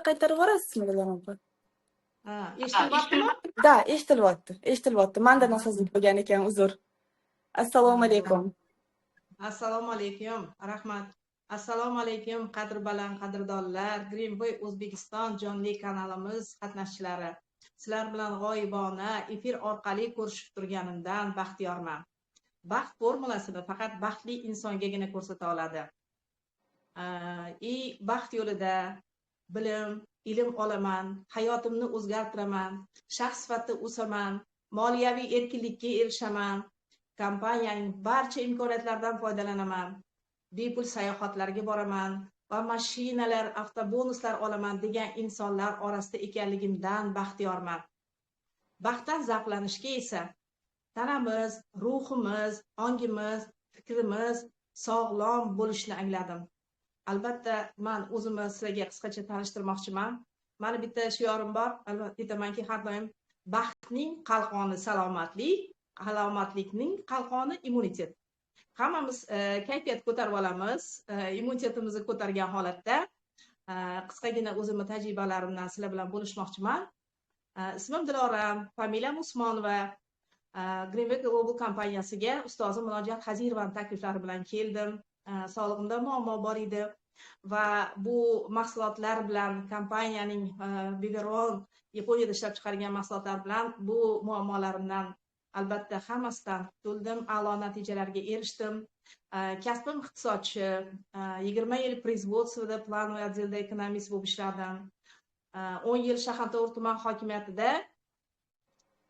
Qaytarib yuborasizmi, Dilorom opa? Ha, eshitilyaptimi? Да, eshitilyapti, eshitilyapti. Manda nosozlik bo'lgan ekan, uzr. Assalomu alaykum. Assalomu alaykum, rahmat. Assalomu alaykum, qadri baland qadrdonlar, Greenway O'zbekiston jonli kanalimiz qatnashchilari. Sizlar bilan g'oyibona efir orqali ko'rishib turganimdan baxtiyorman. Baxt formulasini faqat baxtli insongagina ko'rsata oladi. И baxt yo'lida bilim, ilm olaman, hayotimni o'zgartiraman, shaxs sifatida o'saman, moliyaviy erkinlikka erishaman, kompaniyaning barcha imkoniyatlaridan foydalanaman, bepul sayohatlarga boraman va mashinalar, avtobonuslar olaman degan insonlar orasida ekanligimdan baxtiyorman. Baxtdan zavqlanishga esa tanamiz, ruhimiz, ongimiz, fikrimiz sog'lom bo'lishini angladim. Albatta, man o'zimni sizlarga qisqacha tanishtirmoqchiman. Mani bitta shiorim bor, albatta aytamanki, har doim baxtning qalqoni salomatlik, salomatlikning qalqoni immunitet. Hammamiz kayfiyat ko'tarib olamiz, immunitetimizni ko'targan holatda. Qisqagina o'zimni tajribalarimdan sizlar bilan bo'lishmoqchiman. Ismim Diloram, familiyam Usmonova. Greenway Global kompaniyasiga ustozim Munojat Hazirovani takliflari bilan keldim. Sog'lig'imda muammo bor edi va bu mahsulotlar bilan, kompaniyaning Viveron Yaponiyada ishlab chiqargan mahsulotlar bilan bu muammolarimdan albatta hammasidan qutuldim, a'lo natijalarga erishdim. Kasbim iqtisodchi, 20 yil производство da, плановый отдел da ekonomist bo'lib ishladim. 10 yil Shayxontohur tuman hokimiyatida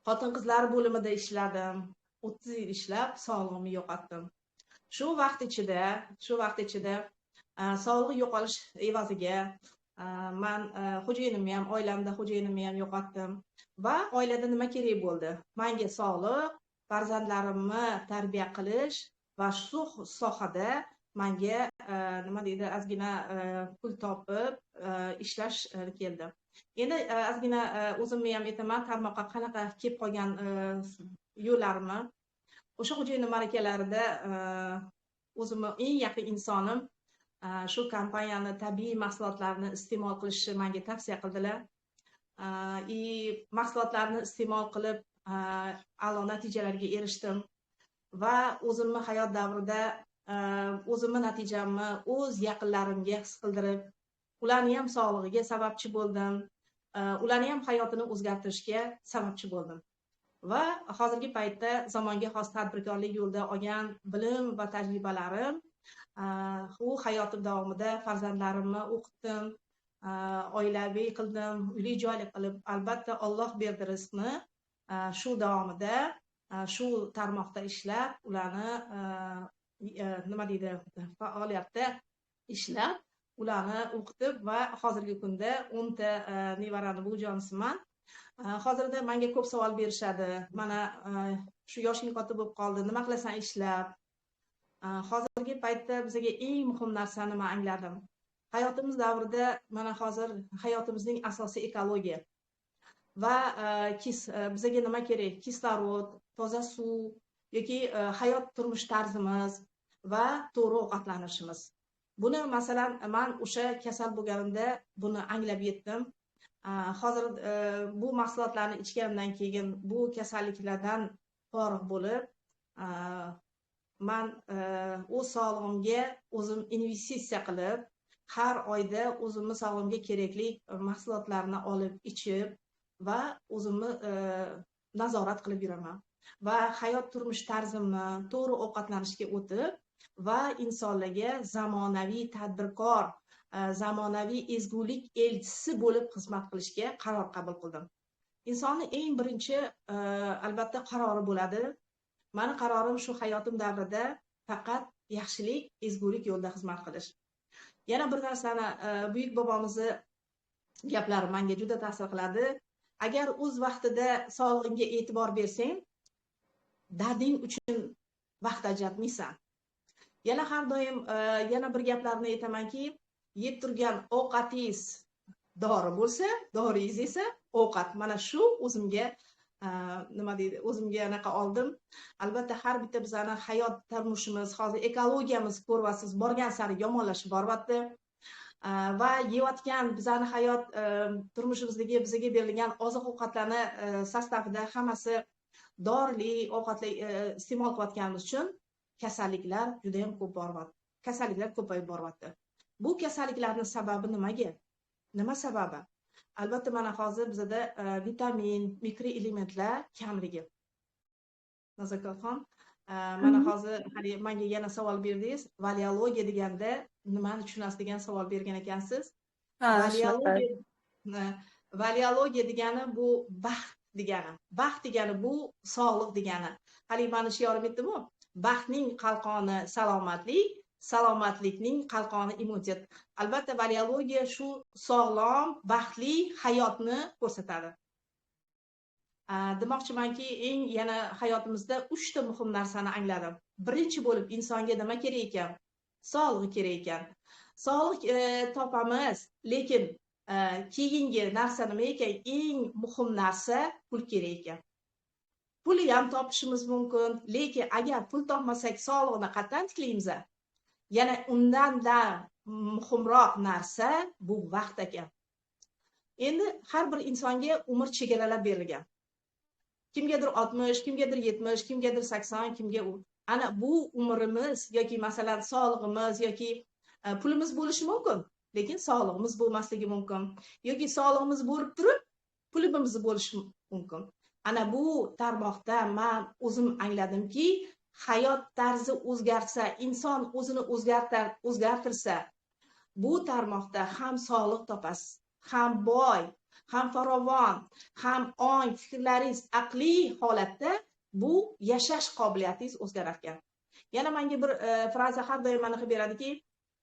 xotin qizlar bo'limida ishladim. 30 yil ishlab sog'lig'imni yo'qotdim. Shu vaqt ichida sog'liq yo'qolish evaziga man xo'jayinimni ham, oilamda xo'jayinimni ham yo'qotdim. Va oilada nima kerak bo'ldi? Manga sog'liq, farzandlarimni tarbiya qilish va shu sohada manga, nima deydi, ozgina pul topib ishlash keldi. Endi ozgina o'zimni ham aytaman, tarmoqqa qanaqa kelib qolgan yo'llarimni. O'sha xo'jayinim ma'rakalarida o'zimni eng yaqin insonim shu kompaniyani tabiiy mahsulotlarini iste'mol qilishni menga tavsiya qildilar. И mahsulotlarni iste'mol qilib, a'lo natijalarga erishdim va o'zimni hayot davrida o'zimni natijamni o'z yaqinlarimga his qildirib, ularni ham sog'lig'iga sababchi bo'ldim, ularni ham hayotini o'zgartirishga sababchi bo'ldim. Va hozirgi paytda zamonga xos tadbirkorlik yo'lida olgan bilim va tajribalarim, u hayotim davomida farzandlarimni o'qitdim, oilaviy qildim, uyli joyli qilib, albatta Olloh berdi rizqni, shu davomida shu tarmoqda ishlab, ularni, nima deydi, faoliyatda ishlab, ularni o'qitib va hozirgi kunda 10 ta nevarani buvijonisiman. Hozirda menga ko'p savol berishadi: mana shu yoshing katta bo'lib qoldi, nima qilasan ishlab? Hozirgi paytda bizga eng muhim narsani man angladim hayotimiz davrida. Mana hozir hayotimizning asosi ekologiya va bizga nima kerak? Kislorod, toza suv yoki hayot turmush tarzimiz va to'g'ri ovqatlanishimiz. Buni, masalan, man o'sha kasal bo'lganimda buni anglab yetdim. Hozir bu mahsulotlarni ichganimdan keyin bu kasalliklardan forig' bo'lib, man o'z sog'lig'imga o'zim investitsiya qilib, har oyda o'zimni sog'lig'imga kerakli mahsulotlarni olib ichib va o'zimni nazorat qilib yuraman va hayot turmush tarzimni to'g'ri ovqatlanishga o'tib va insonlarga zamonaviy tadbirkor, zamonaviy ezgulik elchisi bo'lib xizmat qilishga qaror qabul qildim. Insonni eng birinchi, albatta, qarori bo'ladi. Mani qarorim shu hayotim davrida faqat yaxshilik, ezgulik yo'lida xizmat qilish. Yana bir narsani, buyuk bobomizni gaplari manga juda ta'sir qiladi: agar o'z vaqtida sog'lig'ingga e'tibor bersang, darding uchun vaqt ajratmaysan. Yana har doim yana bir gaplarni aytamanki, yeb turgan ovqatingiz dori bo'lsa, doringiz esa ovqat. Mana shu o'zimga, nima deydi, o'zimga anaqa oldim. Albatta, har bitta bizani hayot turmushimiz, hozir ekologiyamiz, ko'ryapsiz, borgan sari yomonlashib boryapti. Va yeyotgan bizani hayot turmushimizdagi bizga berilgan oziq ovqatlarni состав ida hammasi dorili ovqatlar iste'mol qilayotganimiz uchun kasalliklar juda yam ko'p boryapti, kasalliklar ko'payib boryapti. Bu kasalliklarni sababi nimaga, nima sababi? Albatta, mana hozir bizada vitamin, mikroelementlar kamligi. Nazokatxon, mana hozir haligi manga yana savol berdingiz, valiologiya deganda nimani tushunasiz degan savol bergan ekansiz. Ha, shunaqa. Valiologiya degani bu baxt degani, baxt degani bu sog'liq degani. Haligi mani shiorim aytdimu: baxtning qalqoni salomatlik, salomatlikning qalqoni immunitet. Albatta, valiologiya shu sog'lom, baxtli hayotni ko'rsatadi. Demoqchimanki, eng yana hayotimizda uchta muhim narsani angladim. Birinchi bo'lib insonga nima kerak ekan? Sog'lig'i kerak ekan. Sog'liq topamiz, lekin keyingi narsa nima ekan? Eng muhim narsa pul kerak ekan. Pulni ham topishimiz mumkin, lekin agar pul topmasak, sog'liqni qayerdan tiklaymiz? Yana undanda muhimroq narsa bu vaqt ekan. Endi har bir insonga umr chegaralab berilgan. Kimgadir 60, kimgadir 70, kimgadir 80, kimga u. Ana bu umrimiz yoki, masalan, sog'lig'imiz yoki pulimiz bo'lishi mumkin, lekin sog'lig'imiz bo'lmasligi mumkin yoki sog'lig'imiz bo'lib turib pulimiz bo'lishi mumkin. Ana bu tarmoqda man o'zim angladimki, hayot tarzi o'zgarsa, inson o'zini o'zgartirsa, bu tarmoqda ham sog'liq topasiz, ham boy, ham farovon, ham ong, fikrlaringiz aqliy holatda, bu yashash qobiliyatingiz o'zgarar ekan. Yana menga bir fraza har doim anaqa beradiki,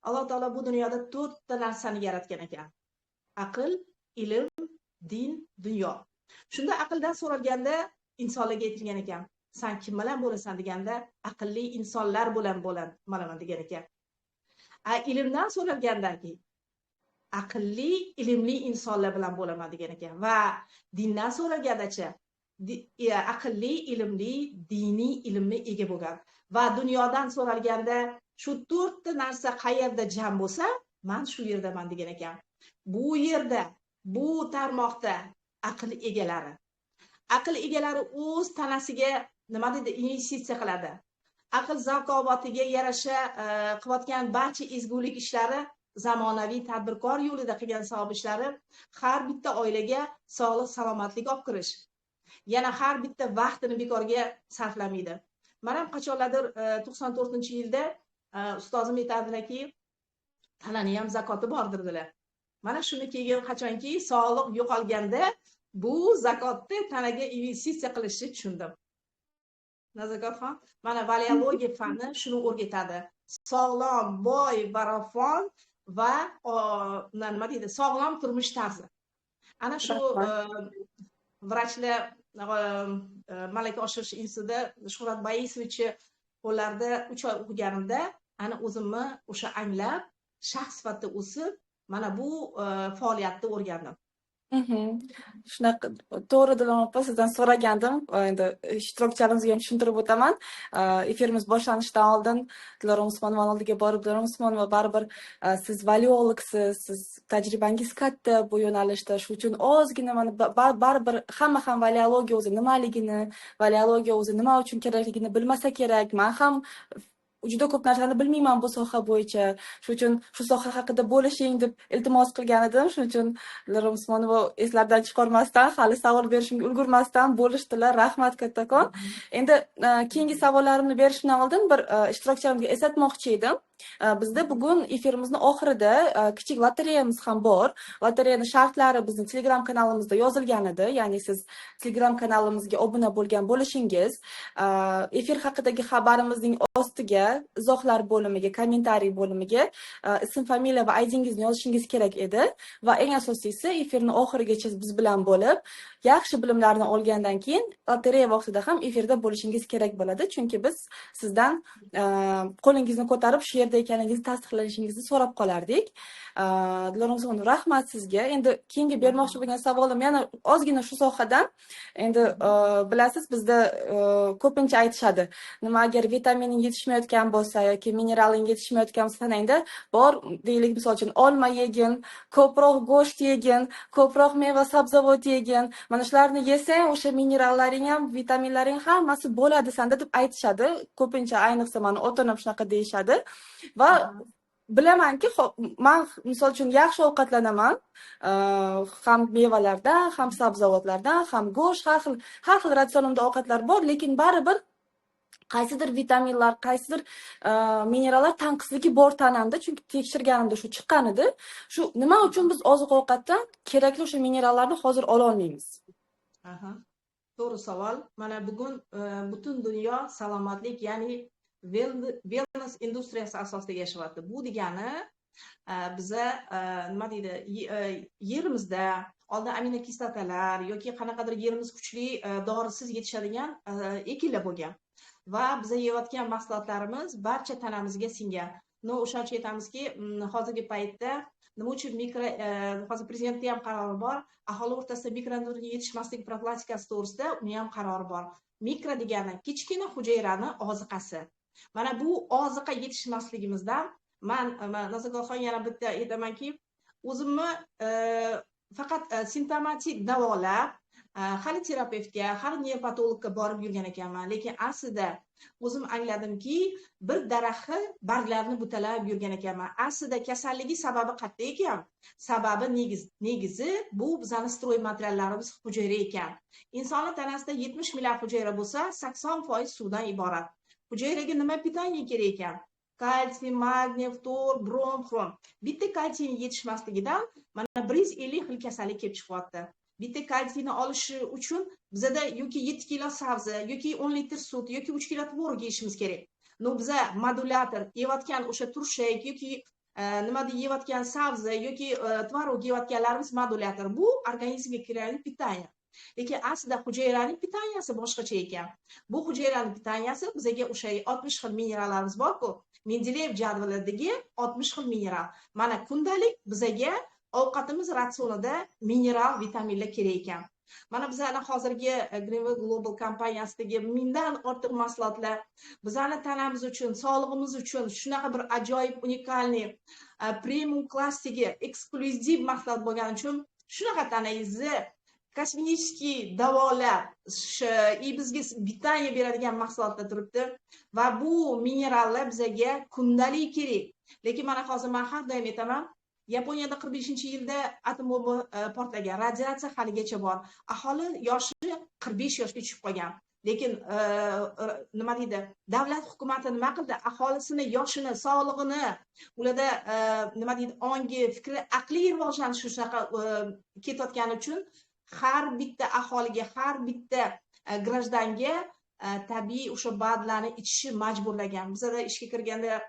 Alloh taolo bu dunyoda to'rtta narsani yaratgan ekan: aql, ilm, din, dunyo. Shunda aqldan so'ralganda insonlarga aytilgan ekan: san kim bilan bo'lasan deganda, aqlli insonlar bilan bo'laman degan ekan. A ilmdan so'ralgandaki, aqlli, ilmli insonlar bilan bo'laman degan ekan. Va dindan so'ralgandachi, aqlli, ilmli, diniy ilmni ega bo'lgan. Va dunyodan so'ralganda, shu to'rtta narsa qayerda jam bo'lsa, man shu yerdaman degan ekan. Bu yerda, bu tarmoqda aql egalari. Aql egalari o'z tanasiga nima deydi, investitsiya qiladi. Aql zakovatiga yarasha qilayotgan barcha ezgulik ishlari, zamonaviy tadbirkor yo'lida qilgan savob ishlari har bitta oilaga sog'lik, salomatlik olib kirish. Yana har bitta vaqtini bekorga sarflamaydi. Man ham qachonlardir 94-yilda ustozim aytardilarki, tanani ham zakoti bordir dedilar. Mana shuni keyin qachonki sog'liq yo'qolganda bu zakotni tanaga investitsiya qilishni tushundim. Nazokatxon, mana valiologiya fani shuni o'rgatadi. Sog'lom, boy, barofon va nima deydi, sog'lom turmush tarzi. Ana shu vrachlar malaka oshirish institutida Shuhrat Boisovich qo'llarida 3 oy o'qiganimda ana o'zimni o'sha anglab, shaxs sifatida o'sib, mana bu faoliyatni o'rgandim. Shunaqa, to'g'ri, Dilorom opa, sizdan so'ragandim. Endi ishtirokchilarimizga ham tushuntirib o'taman. Efirimiz boshlanishidan oldin Dilorom Usmonovani oldiga borib, Dilorom Usmonova, baribir siz valiologsiz, siz tajribangiz katta bu yo'nalishda. Shu uchun ozgina mana baribir hamma ham valiologiya o'zi nimaligini, valiologiya o'zi nima uchun kerakligini bilmasa kerak. Men ham juda ko'p narsani bilmayman bu soha bo'yicha. Shu uchun shu soha haqida bo'lishing deb iltimos qilgan edim. Shuning uchun Dilorom Usmonova eslaridan chiqarmasdan, hali savol berishimga ulgurmasdan bo'lishdilar. Rahmat kattakon. Endi keyingi savollarimni berishimdan oldin bir ishtirokchilarimga eslatmoqchi edim. Bizda bugun efirimizni oxirida kichik lotereyamiz ham bor. Lotereyani shartlari bizning Telegram kanalimizda yozilgan edi. Ya'ni siz Telegram kanalimizga obuna bo'lgan bo'lishingiz, efir haqidagi xabarimizning ostiga izohlar bo'limiga, комментарий bo'limiga ism, familiya va IDingizni yozishingiz kerak edi. Va eng asosiysi, efirni oxirigacha biz bilan bo'lib, yaxshi bilimlarni olgandan keyin lotereya vaqtida ham efirda bo'lishingiz kerak bo'ladi. Chunki biz sizdan qo'lingizni ko'tarib shu yerda efirda ekaningizni tasdiqlashingizni so'rab qolardik. Dilorom Usmonova, rahmat sizga. Endi keyingi bermoqchi bo'lgan savolim yana ozgina shu sohadan. Endi bilasiz, bizda ko'pincha aytishadi, nima agar vitamining yetishmayotgan bo'lsa yoki mineraling yetishmayotgan bo'lsa, tanangda bor, deylik, misol uchun olma yegin, ko'proq go'sht yegin, ko'proq meva sabzavot yegin, mana shularni yesang o'sha minerallaring ham, vitaminlaring hammasi bo'ladi sanda deb aytishadi ko'pincha, ayniqsa mani ota onam shunaqa deyishadi. Va bilamanki, man misol uchun yaxshi ovqatlanaman, ham mevalardan, ham sabzavotlardan, ham go'sht, har xil har xil ratsionimda ovqatlar bor, lekin baribir qaysidir vitaminlar, qaysidir minerallar tanqisligi bor tanamda, chunki tekshirganimda shu chiqqan edi. Shu nima uchun biz oziq ovqatdan kerakli o'sha minerallarni hozir ololmaymiz? Aha. To'g'ri savol. Mana bugun butun dunyo salomatlik, ya'ni wellness industriyasi asosida yashayapti. Bu degani biza nima deydi, yerimizda oldin aminokislotalar yoki qanaqadir yerimiz kuchli, dorisiz yetishadigan ekinlar bo'lgan va biza yeyotgan mahsulotlarimiz barcha tanamizga singan. Но o'shaning uchun aytamizki, hozirgi paytda nima uchun mikro, hozir prezidentni ham qarori bor, aholi o'rtasida mikronutrient yetishmasligi profilaktikasi to'g'risida uni ham qarori bor. Mikro degani kichkina hujayrani oziqasi. Mana bu oziqa yetishmasligimizdan man Nazokat yana bitta aytamanki, o'zimni faqat simptomatik davolab, hali terapevtga, hali nevropatologga borib yurgan ekanman, lekin aslida o'zim angladimki, bir daraxtni barglarini butalab yurgan ekanman. Aslida kasalligi sababi qayerda ekan? Sababi negizi bu bizani стройматериал larimiz hujayra ekan. Insonni tanasida 70 milliard hujayra bo'lsa, 80% suvdan iborat. Hujayraga nima питание kerak ekan? Kalsiy, magniy, ftor, brom, xrom. Bitta kalsiyni yetishmasligidan mana 150 xil kasallik kelib chiqyapti. Bitta kalsiyni olishi uchun bizada yoki 7 kilo sabzi, yoki 10 litr sut, yoki 3 kilo tvorog yeyishimiz kerak. Но biza modulyator yeyotgan o'sha turshak yoki nima deydi, yeyotgan sabzi yoki tvorog yeyotganlarimiz modulyator. Bu organizmga kerakli питание. Lekin aslida hujayraning питания si boshqacha ekan. Bu hujayraning питания si bizaga o'sha 60 xil minerallarimiz bor-ku, Mendeleyev jadvalidagi 60 xil mineral. Mana kundalik bizaga ovqatimiz ratsionida mineral, vitaminlar kerak ekan. Mana bizani hozirgi Greenway Global kompaniyasidagi 1000dan ortiq mahsulotlar bizani tanamiz uchun, sog'lig'imiz uchun shunaqa bir ajoyib, уникальный, premium klassdagi eksklyuziv mahsulot bo'lgani uchun shunaqa tanangizni kosmetический davolab и bizga питание beradigan mahsulotlar turibdi va bu minerallar bizaga kundalik kerak. Lekin mana hozir man har doim aytaman, Yaponiyada 45-yilda atom bomba portlagan, radiatsiya haligacha bor. Aholi yoshi 45 yoshga tushib qolgan. Lekin nima deydi, davlat hukumati nima qildi? Aholisini yoshini, sog'lig'ini, ularda nima deydi, ongi, fikri, aqliy rivojlanishi shunaqa ketayotgani uchun har bitta aholiga, har bitta граждан ga tabiiy o'sha БАД larni ichishi majburlagan. Bizada ishga kirganda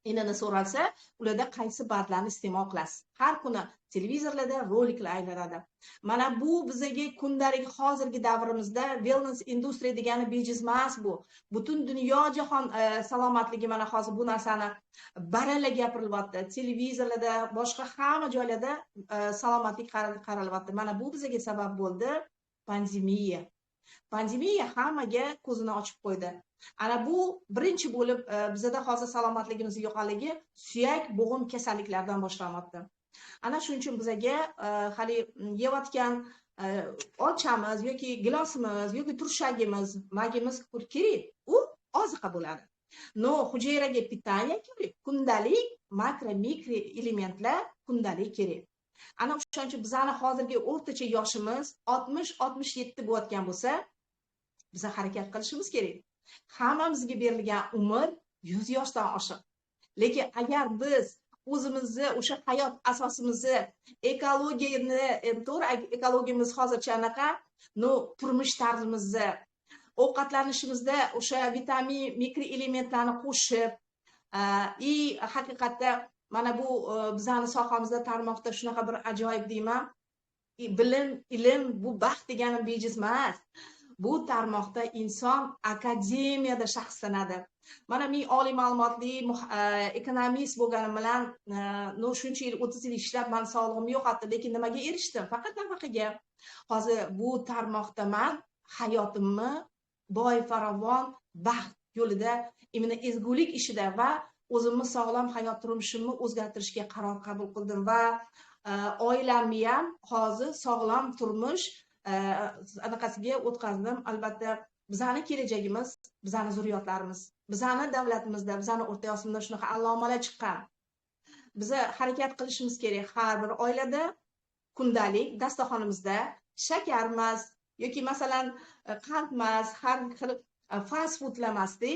inini so'ralsa, ularda qaysi БАД larni iste'mol qilasiz? Har kuni televizorlarda roliklar aylanadi. Mana bu bizaga kundalik hozirgi davrimizda wellness industriya degani bejiz emas bu. Butun dunyo jahon salomatligi mana hozir bu narsani baralla gapirilyapti. Televizorlarda, boshqa hamma joylarda salomatlik qaralyapti. Mana bu bizaga sabab bo'ldi pandemiya. Pandemiya hammaga ko'zini ochib qo'ydi. Ana bu birinchi bo'lib bizada hozir salomatligimiz yo'qolligi suyak bo'g'im kasalliklaridan boshlanyapti. Ana shuning uchun bizaga hali yeyotgan olchamiz yoki gilosimiz yoki turshagimiz, magimiz kerak. U oziqa bo'ladi. Но hujayraga питание kerak, kundalik makro mikro elementlar kundalik kerak. Ana o'shaning uchun bizani hozirgi o'rtacha yoshimiz 60-67 bo'layotgan bo'lsa, biz harakat qilishimiz kerak. Hammamizga berilgan umr 100 yoshdan oshiq. Lekin agar biz o'zimizni o'sha hayot asosimizni, ekologiyani, to'g'ri, ekologiyamiz hozircha anaqa, но turmush tarzimizni, ovqatlanishimizda o'sha vitamin, mikroelementlarni qo'shib, и haqiqatda mana bu bizani sohamizda, tarmoqda shunaqa bir ajoyib deyman, bilim, ilm bu baxt degani bejiz emas. Bu tarmoqda inson akademiyada shaxslanadi. Mana men oliy ma'lumotli ekonomist bo'lganim bilan, ну, shuncha yil, 30 yil ishlab, man sog'lig'imni yo'qotdim, lekin nimaga erishdim? Faqat nafaqaga. Hozir bu tarmoqda man hayotimni boy, farovon, baxt yo'lida, именно ezgulik ishida va o'zimni sog'lom hayot turmushimni o'zgartirishga qaror qabul qildim va oilamni ham hozir sog'lom turmush anaqasiga o'tkazdim. Albatta, bizani kelajagimiz bizani zurriyotlarimiz. Bizani davlatimizda, bizani O'rta Osiyoda shunaqa allomalar chiqqan. Biza harakat qilishimiz kerak, har bir oilada kundalik dasturxonimizda shakar emas yoki, masalan, qand emas, har xil fast foodlar emasda,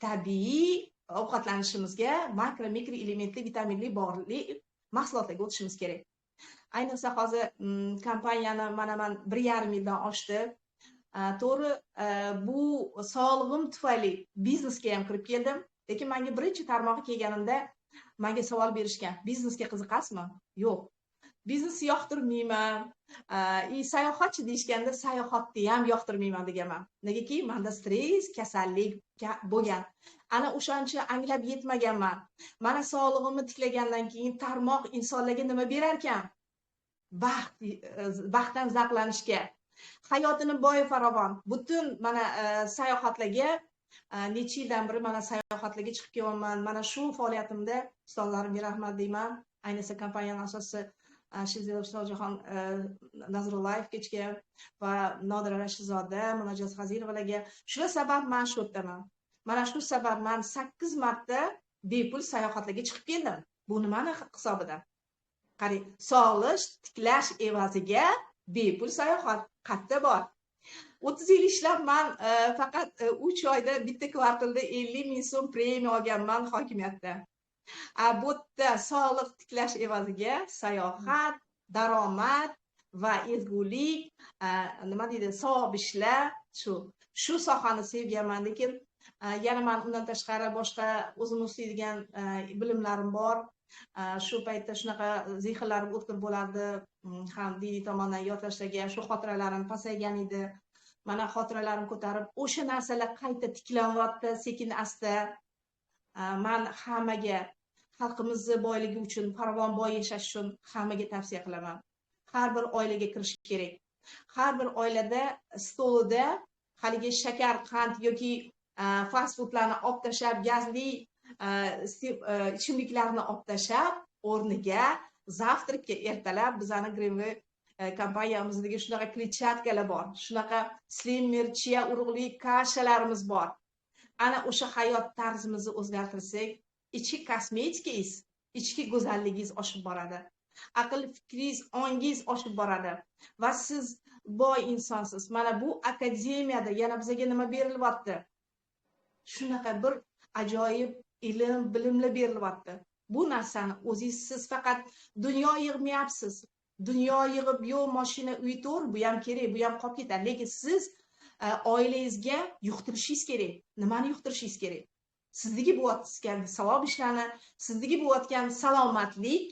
tabiiy ovqatlanishimizga, makro, mikro elementli, vitaminli, borli mahsulotlarga o'tishimiz kerak. Ayniqsa hozir kompaniyani mana man 1,5 yildan oshdi. To'g'ri, bu sog'lig'im tufayli biznesga ham kirib keldim, lekin manga birinchi tarmoqqa kelganimda manga savol berishgan: "Biznesga qiziqasizmi?" "Yo'q, biznesni yoqtirmayman". И "Sayohatchi?" deyishganda, "Sayohatni ham yoqtirmayman", deganman. Negaki manda stress, kasallik bo'lgan. Ana o'shancha anglab yetmaganman. Mana sog'lig'imni tiklagandan keyin tarmoq insonlarga nima berarkan? Baxt, baxtdan zavqlanishga, hayotini boy, farovon. Butun mana sayohatlarga, necha yildan beri mana sayohatlarga chiqib kelyapman. Mana shu faoliyatimda ustozlarimga rahmat deyman, ayniqsa kompaniyani asoschisi Shohjahon Nazrullayevga va Nodira Rashizoda, Munojot Hazirovalarga. Shular sabab man shu yerdaman. Mana shu sabab man sakkiz marta bepul sayohatlarga chiqib keldim. Bu nimani hisobidan? Qarang, sog'liq tiklash evaziga bepul sayohat qayerda bor? 30 yil ishlab man faqat 3 oyda, bitta kvartalda 50 000 so'm premiya olganman hokimiyatda. A bu yerda sog'liq tiklash evaziga sayohat, daromad va ezgulik, nima deydi, savob ishlar. Shu sohani sevganman. Lekin yana man undan tashqari boshqa o'zimni istaydigan bilimlarim bor. Shu paytda shunaqa zehnlarim o'tkir bo'lardi, ham diniy tomondan yodlashlarga shu xotiralarim pasaygan edi. Mana xotiralarim ko'tarib, o'sha narsalar qayta tiklanyapti sekin asta. Man hammaga, xalqimizni boyligi uchun, farovon, boy yashash uchun hammaga tavsiya qilaman: har bir oilaga kirish kerak. Har bir oilada stolida haligi shakar, qand yoki fast foodlarni olib tashlab, gazli ichimliklarni olib tashlab, o'rniga завтрак ka ertalab bizani Greenway kompaniyamizdagi shunaqa kletchatkalar bor, shunaqa slimmer, chia urug'li каша larimiz bor. Ana o'sha hayot tarzimizni o'zgartirsak, ichki kosmetikangiz, ichki go'zalligingiz oshib boradi, aql fikringiz, ongingiz oshib boradi va siz boy insonsiz. Mana bu akademiyada yana bizaga nima berilyapti? Shunaqa bir ajoyib ilm, bilimlar berilyapti. Bu narsani o'zingiz, siz faqat dunyo yig'mayapsiz. Dunyo yig'ib, yo'q, moshina, uy, to'g'ri, bu ham kerak, bu ham qolib ketadi, lekin siz oilangizga yuqtirishingiz kerak. Nimani yuqtirishingiz kerak? Sizniki bo'layotgan savob ishlarni, sizniki bo'layotgan salomatlik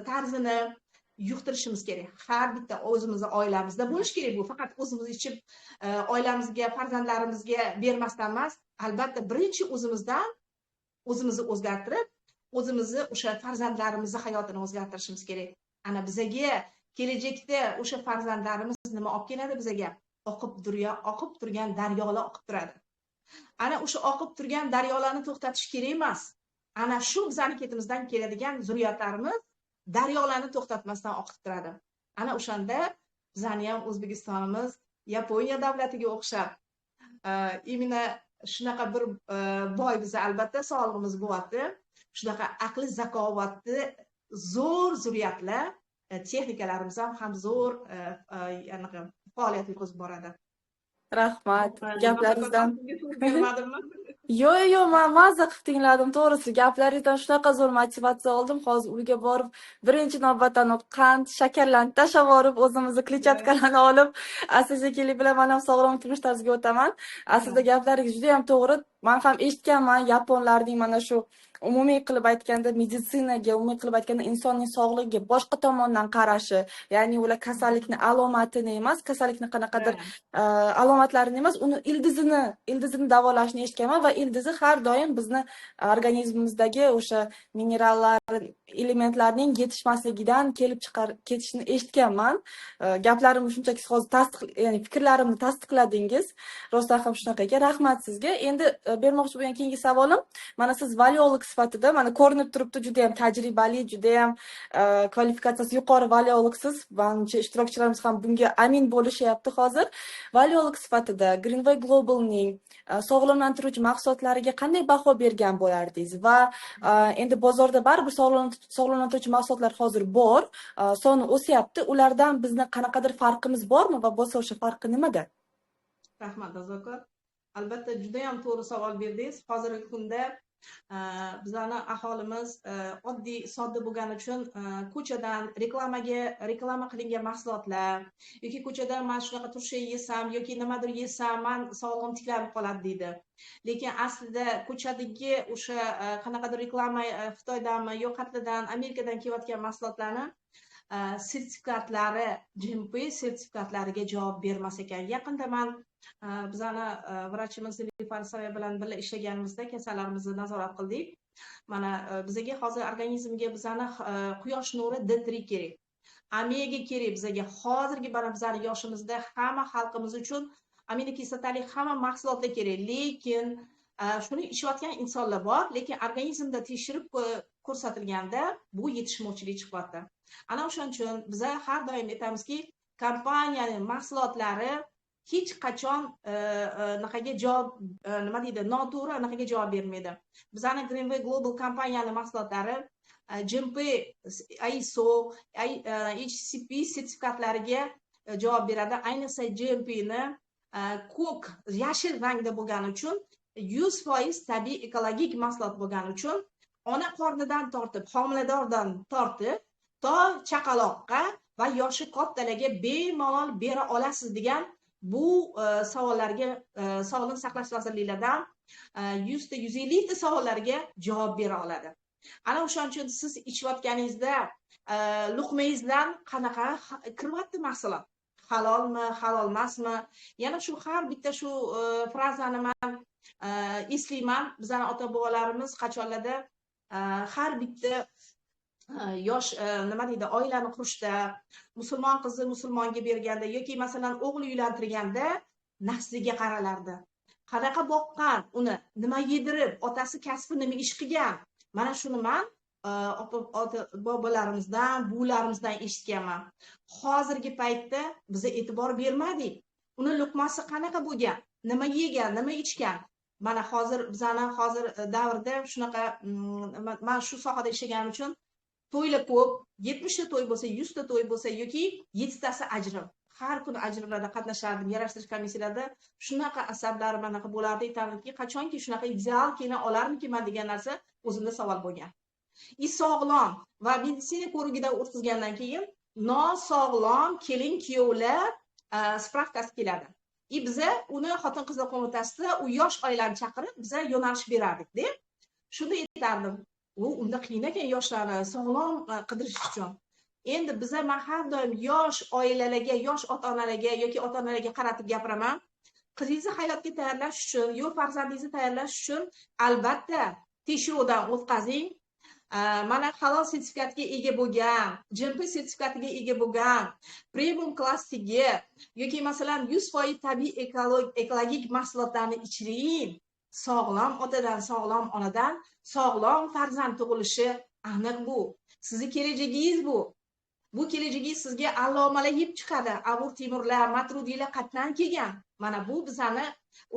tarzini yuqtirishimiz kerak. Har bitta o'zimizni oilamizda bo'lishi kerak bu. Faqat o'zimiz ichib, oilamizga, farzandlarimizga bermasdan emas, albatta birinchi o'zimizdan, o'zimizni o'zgartirib, o'zimizni, o'sha farzandlarimizni hayotini o'zgartirishimiz kerak. Ana bizaga kelajakda o'sha farzandlarimiz nima olib keladi bizaga? Oqib turgan daryolar oqib turadi. Ana o'sha oqib turgan daryolarni to'xtatish kerak emas. Ana shu bizani ketimizdan keladigan zurriyotlarimiz daryolarni to'xtatmasdan oqib turadi. Ana o'shanda bizani ham O'zbekistonimiz Yaponiya davlatiga o'xshab, именно shunaqa bir boy, biza albatta sog'lig'imiz bo'lyapti, shunaqa aqli, zakovatli zo'r zurriyatlar, texnikalarimiz ham zo'r anaqa faoliyat yurg'izib boradi. Rahmat gaplaringizdan. Bermadimmi? Yo'q, man mazza qilib tingladim, to'g'risi. Gaplaringizdan shunaqa zo'r motivatsiya oldim. Hozir uyga borib, birinchi navbatdan qand, shakarlarni tashlab yuborib, o'zimizni kletchatkalarni olib, asta sekinlik bilan man ham sog'lom turmush tarziga o'taman. Aslida gaplaringiz juda ham to'g'ri. Man ham eshitganman yaponlarning mana shu Umumiy qilib aytganda meditsinaga, umumiy qilib aytganda insonning sog'lig'iga boshqa tomondan qarashi, ya'ni ular kasallikni alomatini emas, kasallikni qanaqadir alomatlarini emas, uni ildizini davolashni eshitganman va ildizi har doim bizni organizmimizdagi o'sha minerallar, elementlarning yetishmasligidan kelib chiqar ketishini eshitganman. Gaplarimni shunchaki hozir tasdiq, ya'ni fikrlarimni tasdiqladingiz. Rostdan ham shunaqa ekan. Rahmat sizga. Endi bermoqchi bo'lgan keyingi savolim, mana siz valiolog sifatida, mana ko'rinib turibdi, juda ham tajribali, juda ham kvalifikatsiyasi yuqori valiologsiz. Manimcha, ishtirokchilarimiz ham bunga amin bo'lishyapti hozir. Valiolog sifatida Greenway Globalning sog'lomlantiruvchi mahsulotlariga qanday baho bergan bo'lardingiz? Va endi bozorda baribir sog'lomlantiruvchi mahsulotlar hozir bor, soni o'syapti. Ulardan bizni qanaqadir farqimiz bormi va bo'lsa, o'sha farqi nimada? Rahmat, Nazokat. Albatta, judayam to'g'ri savol berdingiz. Hozirgi kunda bizani aholimiz oddiy sodda bo'lgani uchun ko'chadan reklama qilingan mahsulotlar yoki ko'chadan man shunaqa turshak yesam yoki nimadir yesam, man sog'lig'im tiklanib qoladi deydi. Lekin aslida ko'chadagi o'sha qanaqadir reklama, Xitoydanmi yo qayerdan, Amerikadan kelayotgan mahsulotlarni sertifikatlari GMP sertifikatlariga javob bermas ekan. Yaqinda man bizani vrachimiz Nilufar bilan birga ishlaganimizda kasallarimizni nazorat qildik. Mana bizaga hozir organizmga bizani quyosh nuri, D3 kerak, omega kerak bizaga. Hozirgi mana bizani yoshimizda hamma xalqimiz uchun aminokislotali hamma mahsulotlar kerak, lekin shuni ichayotgan insonlar bor, lekin organizmda tekshirib ko'rsatilganda bu yetishmovchilik chiqyapti. Ana o'shaning uchun biza har doim aytamizki, kompaniyaning mahsulotlari hech qachon anaqaga javob, nima deydi, noto'g'ri anaqaga javob bermaydi. Bizani Greenway Global kompaniyani mahsulotlari GMP, ISO, HCP sertifikatlariga javob beradi. Ayniqsa GMPni ko'k, yashil rangda bo'lgani uchun, 100% tabiiy ekologik mahsulot bo'lgani uchun ona qornidan tortib, homiladordan tortib to chaqaloqqa va yoshi kattalarga bemalol bera olasiz degan bu savollarga Sog'liqni saqlash vazirliklaridan 100 ta, 150 ta savollarga javob bera oladi. Ana o'shaning uchun siz ichayotganingizda luqmangizdan qanaqa kiryapti mahsulot, halolmi, halol emasmi? Yana shu har bitta shu frazani man eslayman. Bizani ota bobolarimiz qachonlarda har bitta yosh, nima deydi, oilani qurishda, musulmon qizni musulmonga berganda yoki masalan o'g'il uylantirganda nasliga qaralardi, qanaqa boqqan uni, nima yedirib, otasi kasbi nima ish qilgan. Mana shuni man ota bobolarimizdan, buvalarimizdan eshitganman. Hozirgi paytda biza e'tibor bermadik, uni luqmasi qanaqa bo'lgan, nima yegan, nima ichgan. Mana hozir bizani hozir davrda shunaqa, man shu sohada ishlaganim uchun to'ylar ko'p. 70 ta to'y bo'lsa, 100 ta to'y bo'lsa yoki yettitasi ajrim. Har kuni ajrimlarda qatnashardim, yarashtirish komissiyalarida. Shunaqa asablarim anaqa bo'lardi, aytardimki, qachonki shunaqa ideal kelin olarmikinman degan narsa o'zimda savol bo'lgan. И sog'lom va meditsina ko'rigidan o'tkazgandan keyin nosog'lom kelin kuyovlar spravkasi keladi. И biza uni xotin qizlar qo'mitasida u yosh oilani chaqirib, biza yo'nalish berardikda. Shunda aytardim, u unda qiyin ekan yoshlarni sog'lom qidirish uchun. Endi biza, man har doim yosh oilalarga, yosh ota onalarga yoki ota onalarga qaratib gapiraman: qizingizni hayotga tayyorlash uchun yo farzandingizni tayyorlash uchun albatta tekshiruvdan o'tkazing. Mana halol sertifikatga ega bo'lgan, GMP sertifikatiga ega bo'lgan, premium klassdagi yoki masalan 100% tabiiy ekologik mahsulotlarni ichiring. Sog'lom otadan, sog'lom onadan sog'lom farzand tug'ilishi aniq. Bu sizni kelajagingiz, bu kelajagingiz. Sizga allomalar yeb chiqadi. Amir Temurlar, Matrudiylar qayerdan kelgan? Mana bu bizani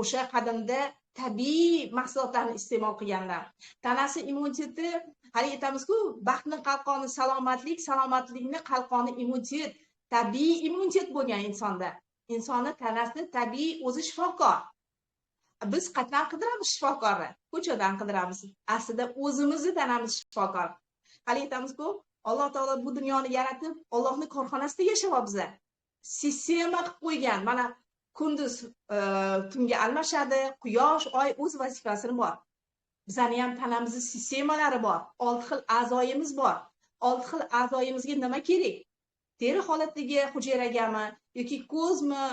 o'sha qadimda tabiiy mahsulotlarni iste'mol qilganlar. Tanasi immuniteti, hali aytamizku, baxtni qalqoni salomatlik, salomatlikni qalqoni immunitet. Tabiiy immunitet bo'lgan insonda, insonni tanasi tabiiy o'zi shifokor. Biz qayerdan qidiramiz shifokorni? Ko'chadan qidiramiz. Aslida o'zimizni tanamiz shifokor. Hali aytamizku, Alloh taolo bu dunyoni yaratib, Ollohni korxonasida yashayapmiz, sistema qilib qo'ygan. Mana kunduz tunga almashadi, quyosh, oy o'z vazifasini bor. Bizani ham tanamizni sistemalari bor, 6 xil a'zoyimiz bor. 6 xil a'zoyimizga nima kerak? Teri holatidagi hujayragami yoki ko'zmi?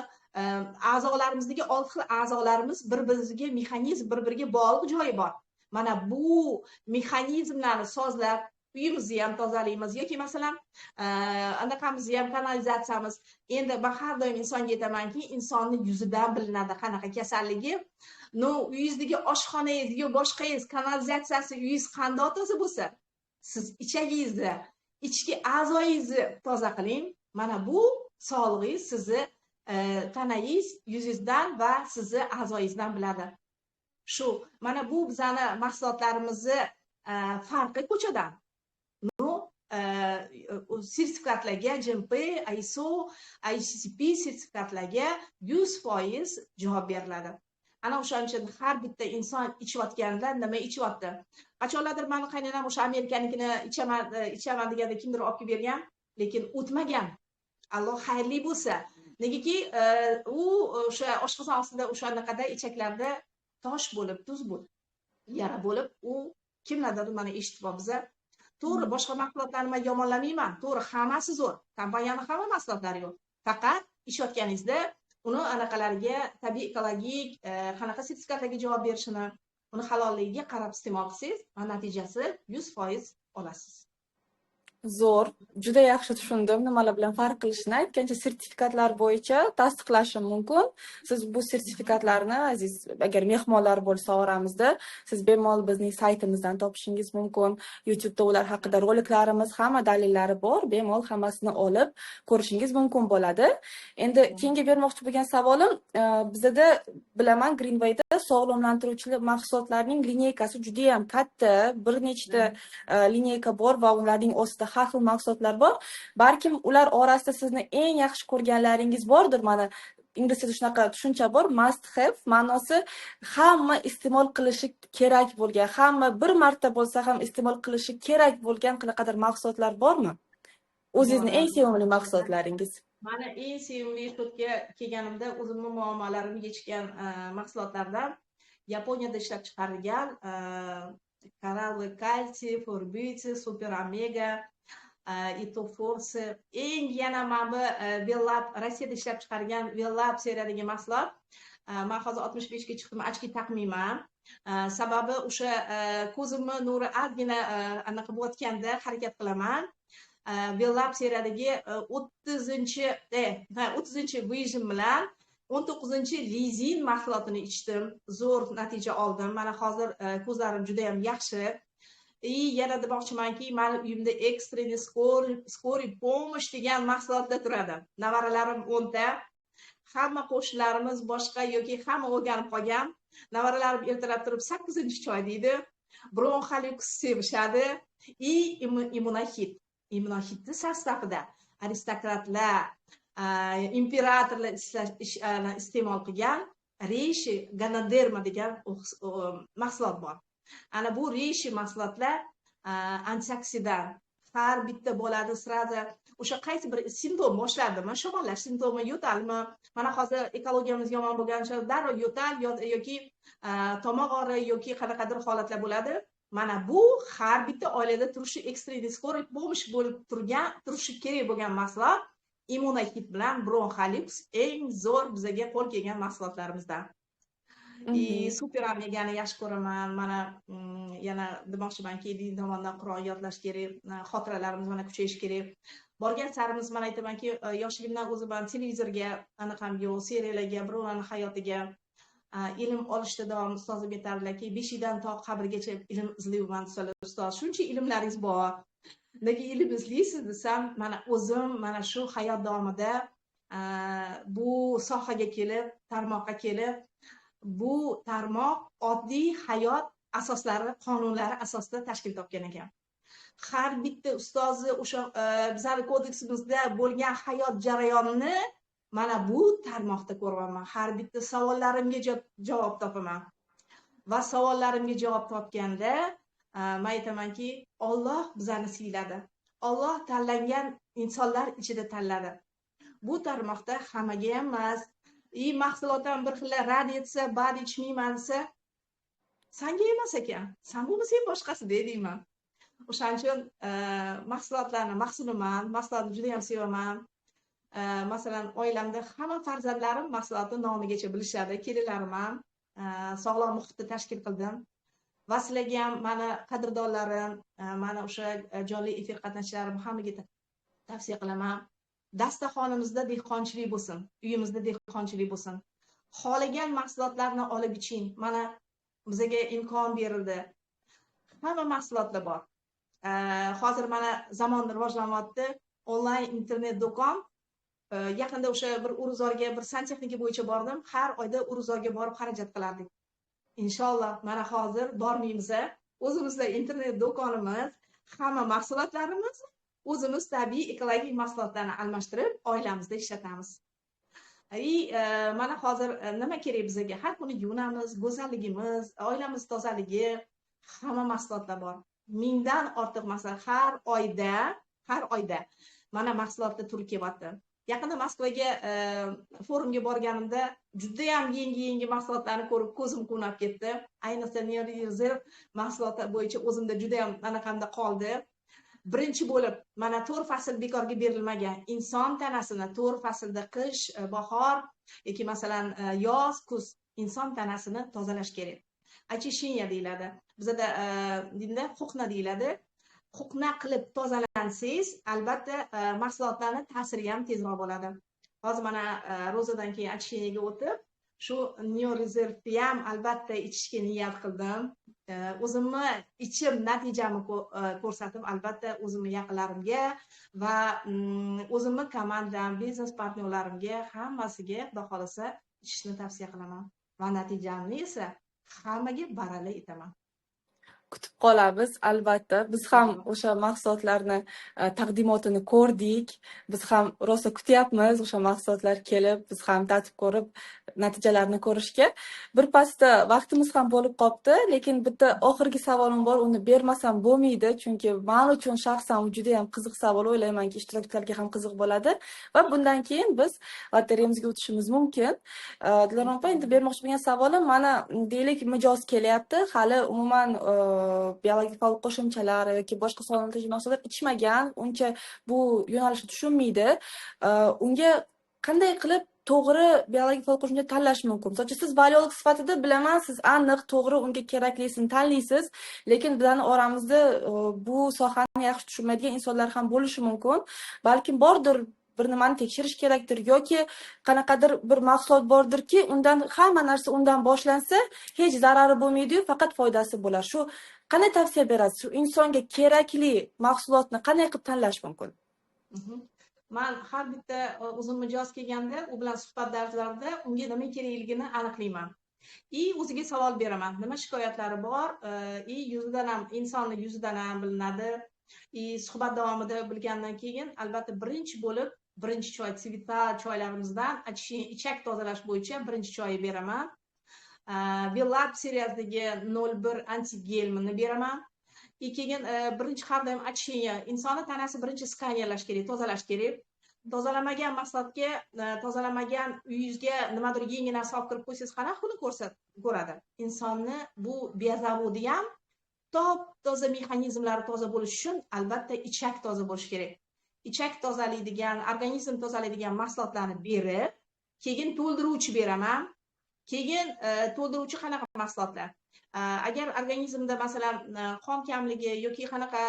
A'zolarimizdagi 6 xil a'zolarimiz bir-biriga mexanizm, bir-biriga bog'liq joyi bor. Mana bu mexanizmlarni sozlab uyimizni ham tozalaymiz yoki masalan anaqamizni ham, kanalizatsiyamiz. Endi men har doim insonga aytamanki, insonni yuzidan bilinadi qanaqa kasalligi. No, uyingizdagi oshxonangiz yo boshqangiz, kanalizatsiyasi uyingiz qandoq toza bo'lsa, siz ichagingizni, ichki a'zoyingizni toza qiling. Mana bu sog'lig'ingiz sizni tanangiz yuzingizdan va sizni a'zoyingizdan biladi. Shu mana bu bizani mahsulotlarimizni farqi ko'chadan. No, sertifikatlarga GMP, ISO, ICCP sertifikatlarga 100% javob beriladi. Ana o'shaning uchun har bitta inson ichayotganda nima ichyapti? Qachonlardir mani qaynonam o'sha Amerikanikini ichaman deganda kimdir olib kelib bergan, lekin o'tmagan. Alloh xayrli bo'lsa. Negaki u o'sha oshqozon ostida o'sha anaqada ichaklarda tosh bo'lib, tuz bo'lib, yara bo'lib, u kimlardir mana eshitib biza. To'g'ri, boshqa mahsulotlarni men yomonlamayman. To'g'ri, hammasi zo'r. Kompaniyani hamma mahsulotlari yo'q. Faqat ichayotganingizda uni anaqalariga, tabiiy ekologik, qanaqa sertifikatlarga javob berishini, uni halolligiga qarab iste'mol qilsangiz, natijasi 100% olasiz. Zo'r, juda yaxshi tushundim nimalar bilan farq qilishini. Aytgancha, sertifikatlar bo'yicha tasdiqlashim mumkin. Siz bu sertifikatlarni, aziz, agar mehmonlar bo'lsa oramizda, siz bemalol bizning saytimizdan topishingiz mumkin. YouTube'da ular haqida roliklarimiz, hamma dalillari bor. Bemalol hammasini olib ko'rishingiz mumkin bo'ladi. Endi keyingi bermoqchi bo'lgan savolim, bizada bilaman, Greenwayda sog'lomlantiruvchi mahsulotlarning линейка si juda ham katta, bir nechta линейка bor va ularning ostida har xil mahsulotlar bor. Balkim ular orasida sizni eng yaxshi ko'rganlaringiz bordir. Mana ingliz tilida shunaqa tushuncha bor, must have, ma'nosi hamma iste'mol qilishi kerak bo'lgan, hamma bir marta bo'lsa ham iste'mol qilishi kerak bo'lgan qanaqadir mahsulotlar bormi? O'zingizni eng sevimli mahsulotlaringiz? Mani eng sevimli, shu yerga kelganimda o'zimni muammolarimni yechgan mahsulotlardan Yaponiyada ishlab chiqarilgan кораллы kalsiy, Forbiti, super omega, itoforsi. Eng yana mana bu Vellab, Rossiyada ishlab chiqargan Vellab seriyadagi mahsulot. Man hozir 65 ga chiqdim, очки taqmayman. Sababi o'sha ko'zimni nuri ozgina anaqa bo'layotganda harakat qilaman. Vellab seriyadagi 30-chi выжим bilan 19-chi lizin mahsulotini ichdim, zo'r natija oldim. Mana hozir ko'zlarim juda yam yaxshi. И yana demoqchimanki, mani uyimda экстренный скорый помощь degan mahsulotlar turadi. Nevaralarim 10 ta, hamma qo'shnilarimiz boshqa yoki hamma o'rganib qolgan. Nevaralarim ertalab turib 8-chi choy deydi, bronxalyuks sevishadi. И immunohit, immunohitni состав ida aristokratlar, imperatorlar iste'mol qilgan reishi ganoderma degan mahsulot bor. Ana bu reishi mahsulotlar antioksidant. Har bitta bolani сразу o'sha qaysi bir simptom boshladimi, shamollash simptomi, yo'talmi, mana hozir ekologiyamiz yomon bo'lgani uchun darrov yo'tal yoki tomoq og'rig'i yoki qanaqadir holatlar bo'ladi. Mana bu har bitta oilada turishi, экстренный скорый помощь bo'lib turgan, turishi kerak bo'lgan mahsulot immunohit bilan bronxalyuks eng zo'r bizaga qo'l kelgan mahsulotlarimizdan. И super omegani yaxshi ko'raman. Mana yana demoqchimanki, din tomondan Qur'on yodlash kerak, xotiralarimiz mana kuchayishi kerak. Borgan sarimiz, man aytamanki, yoshligimdan o'zim ham televizorga anaqam yo'q, seriallarga, birovlarni hayotiga ilm olishda davom. Ustozim aytardilarki, beshikdan to qabrgacha ilm izlayman desalar, ustoz, shuncha ilmlaringiz bor, nega ilm izlaysiz desam, mana o'zim mana shu hayot davomida bu sohaga kelib, tarmoqqa kelib, bu tarmoq oddiy hayot asoslari, qonunlari asosida tashkil topgan ekan. Har bitta ustozi o'sha bizani kodeksimizda bo'lgan hayot jarayonini mana bu tarmoqda ko'ryapman. Har bitta savollarimga javob topaman va savollarimga javob topganda man aytamanki, Olloh bizani siyladi, Olloh tanlangan insonlar ichida tanladi. Bu tarmoqda hammaga ham emas. И mahsulot ham bir xil, rad etsa, bad ichmayman desa. Sanga emas ekan, san bo'lmasang boshqasi deyman. O'shaning uchun mahsulotlarni mahsuliman, mahsulotni juda ham sevaman. Masalan, oilamda hamma farzandlarim mahsulotni nomigacha bilishadi, kelinlarim ham sog'lom muhitni tashkil qildim. Va sizlarga ham mani qadrdonlarim, mani o'sha jonli efir qatnashchilarim hammaga tavsiya qilaman. Dasturxonimizda dehqonchilik bo'lsin, uyimizda dehqonchilik bo'lsin. Xohlagan mahsulotlarni olib iching. Mana bizga imkon berildi. Hamma mahsulotlar bor. Hozir mana zamon rivojlanyapti. Onlayn internet do'kon. Yaqinda o'sha bir Uruzorga bir santexnika bo'yicha bordim. Har oyda Uruzorga borib xarajat qilardik. Inshaalloh mana hozir bormaymiz. O'zimizda internet do'konimiz, hamma mahsulotlarimiz o'zimiz tabiiy ekologik mahsulotlarni almashtirib oilamizda ishlatamiz. Mana hozir nima kerak bizga? Har kuni yuvinamiz, go'zalligimiz, oilamiz tozaligi, hamma mahsulotlar bor. 1000dan ortiq masalan har oyda mana mahsulotlar turi kelyapti. Yaqinda Moskvaga forumga borganimda juda ham yangi mahsulotlarni ko'rib ko'zim quvnab ketdi. Ayniqsa Neorezerv mahsuloti bo'yicha o'zimda juda ham anaqamda qoldi. Birinchi bo'lib mana 4 fasl bekorga berilmagan. Inson tanasini 4 faslda qish, bahor yoki masalan yoz, kuz inson tanasini tozalash kerak. Очищение deyiladi. Bizada dinda huqna deyiladi. Huqna qilib tozalansangiz, albatta mahsulotlarning ta'siri ham tezroq bo'ladi. Hozir mana ro'zadan keyin очищениеga o'tib, shu Neorezervni ham albatta ichishga niyat qildim. O'zimni ichib natijamni ko'rsatib, albatta o'zimni yaqinlarimga va o'zimni komandam, biznes partnyorlarimga hammasiga Xudo xolasa ichishni tavsiya qilaman va natijamni esa hammaga baralla aytaman. Kutib qolamiz albatta. Biz ham o'sha mahsulotlarni taqdimotini ko'rdik. Biz ham rosa kutyapmiz o'sha mahsulotlar kelib, biz ham tatib ko'rib, natijalarni ko'rishga. Bir pasda vaqtimiz ham bo'lib qolibdi, lekin bitta oxirgi savolim bor, uni bermasam bo'lmaydi, chunki men uchun shaxsan u juda ham qiziq savol, o'ylaymanki ishtirokchilarga ham qiziq bo'ladi va bundan keyin biz lotereyamizga o'tishimiz mumkin. Dilorom opa, endi bermoqchi bo'lgan savolim, mana deylik mijoz kelyapti, hali umuman biologik faol qo'shimchalar yoki boshqa sog'lomlashtirish mahsulotlar ichmagan, uncha bu yo'nalishni tushunmaydi. Unga qanday qilib to'g'ri biologik faol qo'shimcha tanlash mumkin? Misol uchun, siz biolog sifatida bilaman, siz aniq to'g'ri unga keraklisini tanlaysiz, lekin bizning oramizda bu sohani yaxshi tushunmaydigan insonlar ham bo'lishi mumkin. Balkim bordir bir nimani tekshirish kerakdir yoki qanaqadir bir mahsulot bordirki, undan hamma narsa undan boshlansa, hech zarari bo'lmaydi-yu, faqat foydasi bo'lar. Shu qanday tavsiya berasiz? Shu insonga kerakli mahsulotni qanday qilib tanlash mumkin? Man har bitta o'zim mijoz kelganda, u bilan suhbat darslarida unga nima kerakligini aniqlayman. И o'ziga savol beraman. Nima shikoyatlari bor? И yuzidan ham, insonni yuzidan ham bilinadi. И suhbat davomida bilgandan keyin albatta birinchi bo'lib birinchi choy Tsvita choylarimizdan ichak tozalash bo'yicha birinchi choyi beraman. Velab seriyasidagi 01 antigelmini beraman. И keyin birinchi har doim очищение, insonni tanasi birinchi skanerlash kerak, tozalash kerak. Tozalamagan mahsulotga, tozalamagan uyingizga nimadir yangi narsa olib kirib qo'ysangiz, qanaqa uni ko'radi. Insonni bu biozavodi ham top toza mexanizmlari toza bo'lishi uchun albatta ichak toza bo'lishi kerak. Ichak tozalaydigan, organizm tozalaydigan mahsulotlarni berib, keyin to'ldiruvchi beraman. Keyin to'ldiruvchi qanaqa mahsulotlar? Agar organizmda masalan qon kamligi yoki qanaqa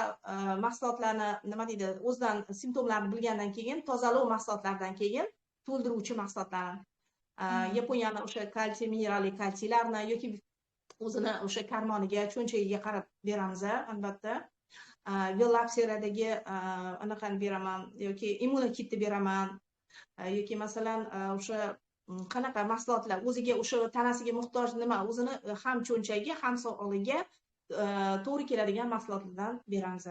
mahsulotlarni nima deydi, o'zidan simptomlarni bilgandan keyin tozalov mahsulotlaridan keyin to'ldiruvchi mahsulotlarni, Yaponiyani o'sha kalsiy, mineralli kalsiylarni yoki o'zini o'sha karmoniga, cho'nchagiga qarab beramiz albatta. Velapseradagi anaqani beraman yoki immunokitni beraman yoki masalan o'sha qanaqa mahsulotlar o'ziga o'sha tanasiga muhtoj nima, o'zini ham cho'nchagi ham sog'lig'iga to'g'ri keladigan mahsulotlardan beramiz.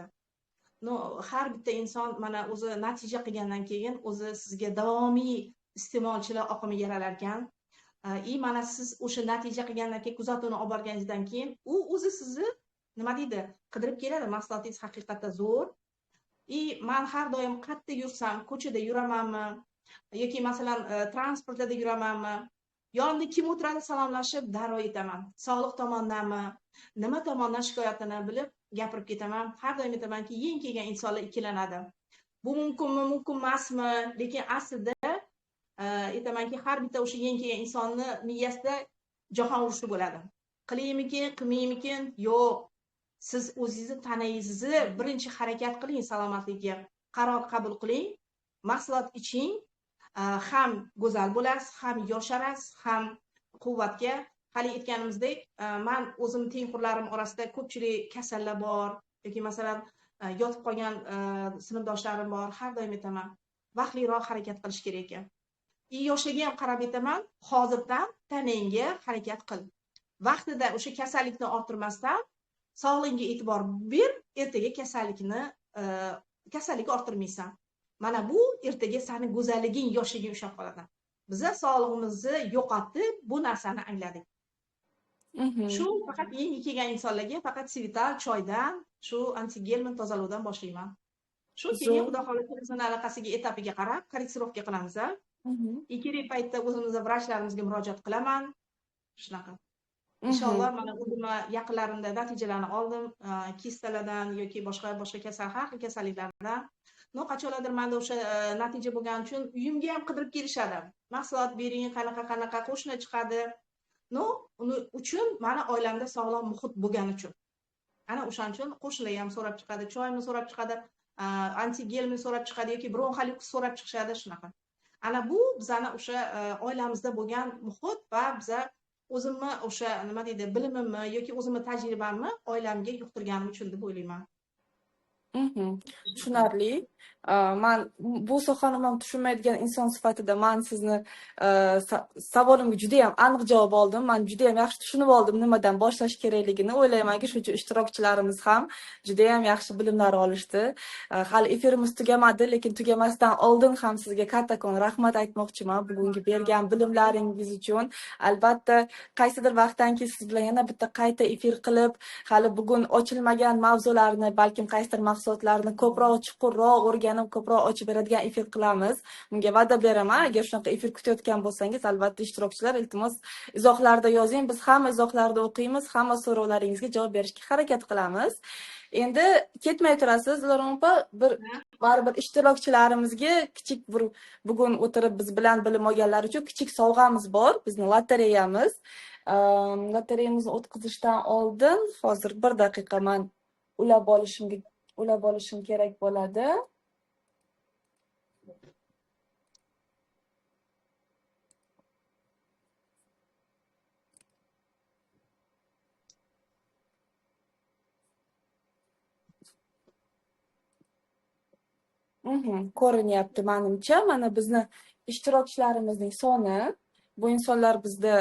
No, har bitta inson mana o'zi natija qilgandan keyin o'zi sizga davomiy iste'molchilar oqimi yaralar ekan. И mana siz o'sha natija qilgandan keyin kuzatuvni olib borganingizdan keyin u o'zi sizni nima deydi, qidirib keladi, mahsulotingiz haqiqatda zo'r. И man har doim qayerda yursam, ko'chada yuramanmi yoki masalan transportlarda yuramanmi, Yonimda kim o'tiradi salomlashib darrov aytaman. Sog'liq tomondanmi, nima tomondan shikoyatini bilib gapirib ketaman. Har doim aytamanki, yangi kelgan insonlar ikkilanadi. Bu mumkinmi, mumkin emasmi? Lekin aslida aytamanki, har bitta o'sha yangi kelgan insonni miyasida jahon urushi bo'ladi. Qilaymikin, qilmaymikin? Yo'q. Siz o'zingizni tanangizni birinchi harakat qiling salomatligiga. Qaror qabul qiling, mahsulot iching, ham go'zal bo'lasiz, ham yosharasiz, ham quvvatga. Hali aytganimizdek, men o'zim tengqurlarim orasida ko'pchilik kasallar bor yoki masalan yotib qolgan sinfdoshlarim bor. Har doim aytaman, vaqtliroq harakat qilish kerak ekan. Yoshiga ham qarab aytaman, hozirdan tanangga harakat qil. Vaqtida o'sha kasallikni orttirmasdan sog'lig'ingga e'tibor ber, ertaga kasallikni orttirmaysan. Mana bu ertaga seni go'zalliging, yoshliging ushlab qoladi. Biza sog'lig'imizni yo'qotib, bu narsani angladik. Shu faqat yangi kelgan insonlarga faqat Sivital choydan, shu antigelmin tozalovdan boshlayman. Shu keyin Xudo xohlasa o'zini aloqasiga, etapiga qarab korreksirovka qilamiz. Kerak paytda o'zimizni vrachlarimizga murojaat qilaman. Shunaqa. Inshaalloh mana o'zimni yaqinlarimda natijalarni oldim, kistalardan yoki boshqa kasal, har xil kasalliklardan. No, qachonlardir menda o'sha natija bo'lgani uchun uyimga ham qidirib kelishadi. Mahsulot bering, qanaqa qo'shni chiqadi. No, uni uchun meni oilamda sog'lom muhit bo'lgani uchun. Ana o'shaning uchun qo'shnilar ham so'rab chiqadi, choyimni so'rab chiqadi, antigelni so'rab chiqadi yoki bronxolik so'rab chiqishadi, shunaqa. Ana bu bizani o'sha oilamizda bo'lgan muhit va biza o'zimni o'sha nima deydi, bilimimni yoki o'zimni tajribamni oilamga yuqtirganim uchun deb o'ylayman. Tushunarli. Man bu sohani ham tushunmaydigan inson sifatida man sizni savolimga juda ham aniq javob oldim. Man juda ham yaxshi tushunib oldim nimadan boshlash kerakligini. O'ylaymanki, shuning uchun ishtirokchilarimiz ham juda ham yaxshi bilimlar olishdi. Hali efirimiz tugamadi, lekin tugamasdan oldin ham sizga kattakon rahmat aytmoqchiman bugungi bergan bilimlaringiz uchun. Albatta, qaysidir vaqtdan keyin siz bilan yana bitta qayta efir qilib, hali bugun ochilmagan mavzularni, balkim qaysidir mahsulotlarni ko'proq chuqurroq o'rganib, ko'proq ochib beradigan efir qilamiz. Bunga va'da beraman. Agar shunaqa efir kutayotgan bo'lsangiz, albatta ishtirokchilar iltimos izohlarda yozing. Biz hamma izohlarni o'qiymiz, hamma so'rovlaringizga javob berishga harakat qilamiz. Endi ketmay turasiz, Dilorom opa, bir baribir ishtirokchilarimizga kichik bir bugun o'tirib biz bilan bilim olganlar uchun kichik sovg'amiz bor, bizni lotereyamiz. Lotereyamizni o'tkazishdan oldin hozir bir daqiqa men ulab olishim kerak bo'ladi. Ko'rinyapti menimcha. Mana bizni ishtirokchilarimizning soni. Bu insonlar bizda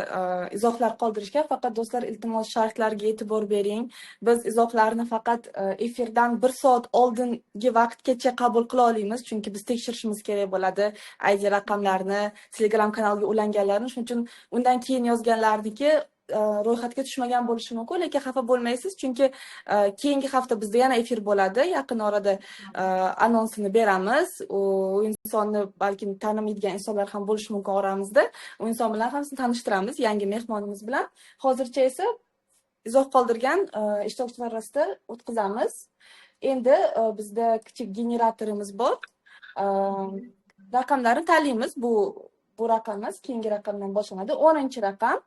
izohlar qoldirishgan. Faqat do'stlar, iltimos shartlarga e'tibor bering. Biz izohlarni faqat efirdan 1 soat oldingi vaqtgacha qabul qila olamiz, chunki biz tekshirishimiz kerak bo'ladi ID raqamlarni, Telegram kanalga ulanganlarni. Shuning uchun undan keyin yozganlarniki ro'yxatga tushmagan bo'lishi mumkin, lekin xafa bo'lmaysiz, chunki keyingi hafta bizda yana efir bo'ladi. Yaqin orada anonsini beramiz. U insonni balkim tanimaydigan insonlar ham bo'lishi mumkin oramizda. U inson bilan ham sizni tanishtiramiz, yangi mehmonimiz bilan. Hozircha esa izoh qoldirgan ishtirokchilar orasida o'tkazamiz. Endi bizda kichik generatorimiz bor. Raqamlarni tanlaymiz. Bu raqam emas, keyingi raqamdan boshlanadi. 10-raqam.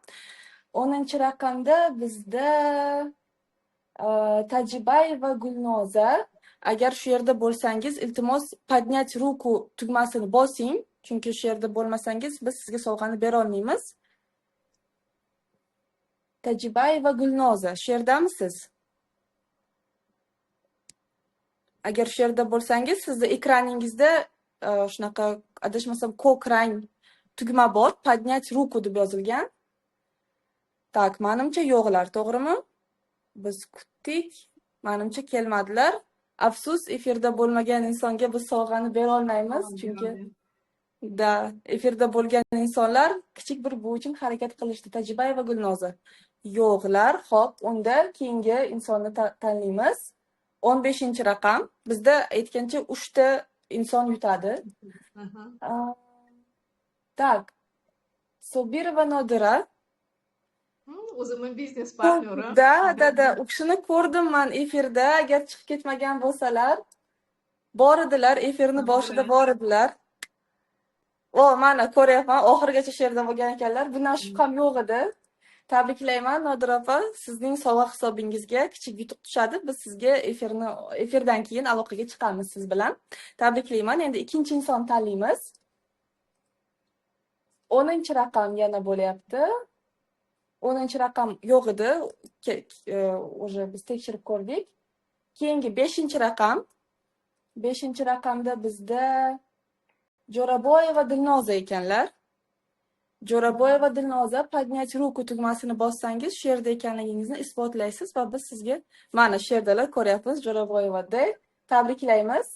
10-raqamda bizda Tajibayeva Gulnoza. Agar shu yerda bo'lsangiz, iltimos поднять руку tugmasini bosing, chunki shu yerda bo'lmasangiz biz sizga sovg'ani bera olmaymiz. Tajibayeva Gulnoza, shu yerdamisiz? Agar shu yerda bo'lsangiz, sizni ekraningizda shunaqa adashmasam ko'k rang tugma bor, поднять руку deb yozilgan. Tak, menimcha yo'qlar, to'g'rimi? Biz kutdik, menimcha kelmadilar. Afsus, efirda bo'lmagan insonga biz sovg'ani bera olmaymiz, chunki da efirda bo'lgan insonlar kichik bir bu uchun harakat qilishdi. Tajibayeva Gulnoza. Yo'qlar. Xo'p, unda keyingi insonni tanlaymiz. 15-raqam. Bizda aytgancha 3 ta inson yutadi. Tak. Sobirova Nodira. O'zimning biznes partnyorim. Да, u kishini ko'rdim man efirda, agar chiqib ketmagan bo'lsalar, bor edilar, efirni boshida bor edilar. O, mana ko'ryapman, oxirigacha shu yerda bo'lgan ekanlar. Bundan shubham yo'q edi. Tabriklayman, Nodira opa, sizning sovg'a hisobingizga kichik yutuq tushadi. Biz sizga efirdan keyin aloqaga chiqamiz siz bilan. Tabriklayman. Endi ikkinchi inson tanlaymiz. 10-raqam yana bo'lyapti. 10-raqam yo'q edi. Уже biz tekshirib ko'rdik. Keyingi 5-raqam. 5-raqamda bizda Jo'raboyeva Dilnoza ekanlar. Jo'raboyeva Dilnoza, поднять руку tugmasini bossangiz, shu yerda ekanligingizni isbotlaysiz va biz sizga mana shu yerdalar ko'ryapmiz Jo'raboyeva D. Tabriklaymiz.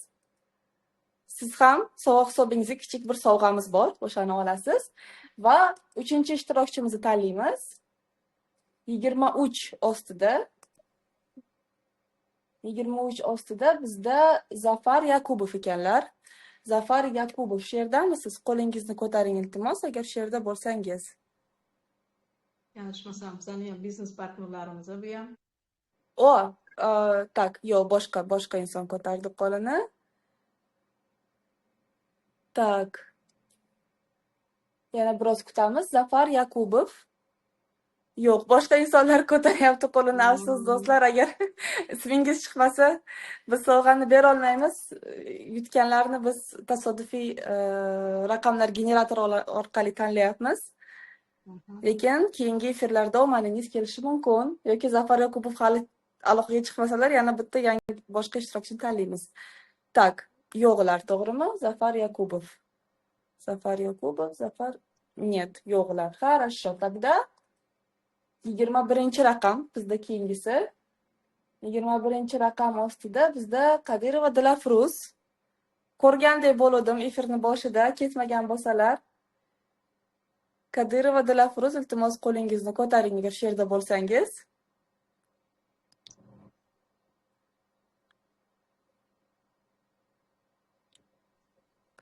Siz ham sovg'a hisobingizga kichik bir sovg'amiz bor, o'shani olasiz. Va 3-ishtirokchimizni tanlaymiz. 23 ostida. 23 ostida bizda Zafar Yakubov ekanlar. Zafar Yakubov, shu yerdamisiz? Qo'lingizni ko'taring iltimos, agar shu yerda bo'lsangiz. Yanglishmasam, bizning ham biznes partnyorlarimiz bu ham. O, так, yo'q, boshqa inson ko'tardi qo'lini. Так. Yana biroz kutamiz. Zafar Yakubov. Yo'q, boshqa insonlar ko'taryapti qo'lini. Afsus do'stlar, agar ismingiz chiqmasa, biz sovg'ani bera olmaymiz. Yutganlarni biz tasodifiy raqamlar generatori orqali tanlayapmiz. Lekin keyingi efirlarda omadingiz kelishi mumkin yoki Zafar Yakubov hali aloqaga chiqmasalar, yana bitta yangi boshqa ishtirokchini tanlaymiz. Так, yo'qlar, to'g'rimi? Zafar Yakubov. Zafar Yakubov, Zafar нет, yo'qlar. Хорошо, тогда 21-raqam bizda keyingisi. 21-raqam ostida bizda Qadirova Dilafruz. Ko'rgandek bo'ldim efirni boshida, ketmagan bo'lsalar. Qadirova Dilafruz, iltimos qo'lingizni ko'taring agar shu yerda bo'lsangiz.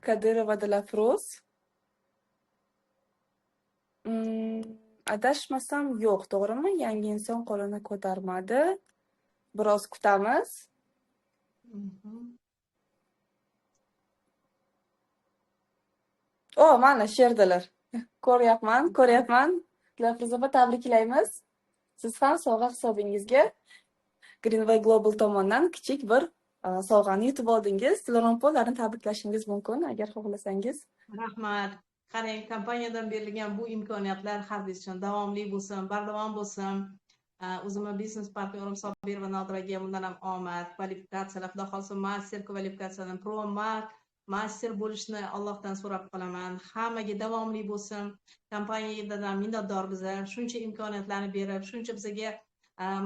Qadirova Dilafruz. Adashmasam yo'q, to'g'rimi? Yangi inson qo'lini ko'tarmadi. Biroz kutamiz. O, mana shu yerdalar. Ko'ryapman, ko'ryapman. Dilafruz opa, tabriklaymiz. Siz ham sovg'a hisobingizga Greenway Global tomonidan kichik bir sovg'ani yutib oldingiz. Dilorom opa, ularni tabriklashingiz mumkin agar xohlasangiz. Rahmat. Qarang, kompaniyadan berilgan bu imkoniyatlar har biz uchun davomli bo'lsin, bardavom bo'lsin. O'zimni biznes partnyorim Sobir va Nodiraga bundan ham omad, kvalifikatsiyalar, xudo xohlasa master kvalifikatsiyani, pro master bo'lishni Allohdan so'rab qolaman. Hammaga davomli bo'lsin. Kompaniyadan minnatdor biza shuncha imkoniyatlarni berib, shuncha bizga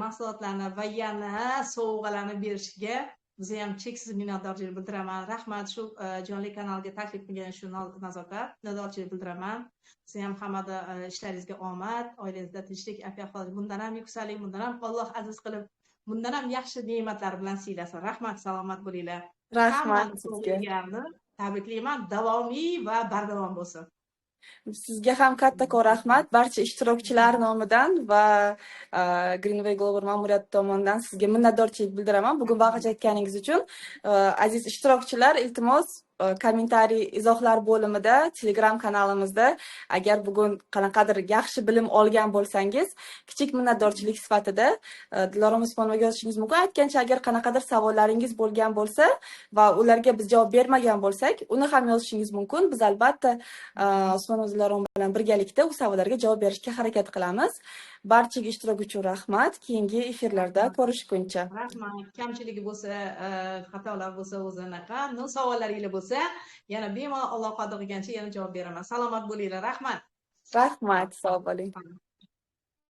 mahsulotlarni va yana sovg'alarni berishiga biza ham cheksiz minnatdorchilik bildiraman. Rahmat shu jonli kanalga taklif qilgan shu nazokat, minnatdorchilik bildiraman. Siz ham hammada ishlaringizga omad, oilangizda tinchlik, afiyat, bundan ham yuksaling, bundan ham Alloh aziz qilib, bundan ham yaxshi ne'matlar bilan siylasin. Rahmat, salomat bo'linglar. Rahmat sizga. Tabriklayman, davomiy va bardavom bo'lsin. Sizga ham kattakon rahmat barcha ishtirokchilar nomidan va Greenway Global ma'muriyati tomonidan sizga minnatdorchilik bildiraman bugun vaqt ajratganingiz uchun. Aziz ishtirokchilar, iltimos kommentariy izohlar bo'limida Telegram kanalimizda agar bugun qanaqadir yaxshi bilim olgan bo'lsangiz, kichik minnatdorchilik sifatida Dilorom Usmonovaga yozishingiz mumkin. Aytgancha, agar qanaqadir savollaringiz bo'lgan bo'lsa va ularga biz javob bermagan bo'lsak, uni ham yozishingiz mumkin. Biz albatta Usmonova Dilorom bilan birgalikda u savollarga javob berishga harakat qilamiz. Barchaga ishtirok uchun rahmat. Keyingi efirlarda ko'rishguncha. Rahmat. Kamchiligi bo'lsa, xatolar bo'lsa, o'zi anaqa, no savollaringiz bo'lsa, yana bemalol Alloh qodir qilgancha yana javob beraman. Salomat bo'linglar. Rahmat. Rahmat, sog' bo'ling.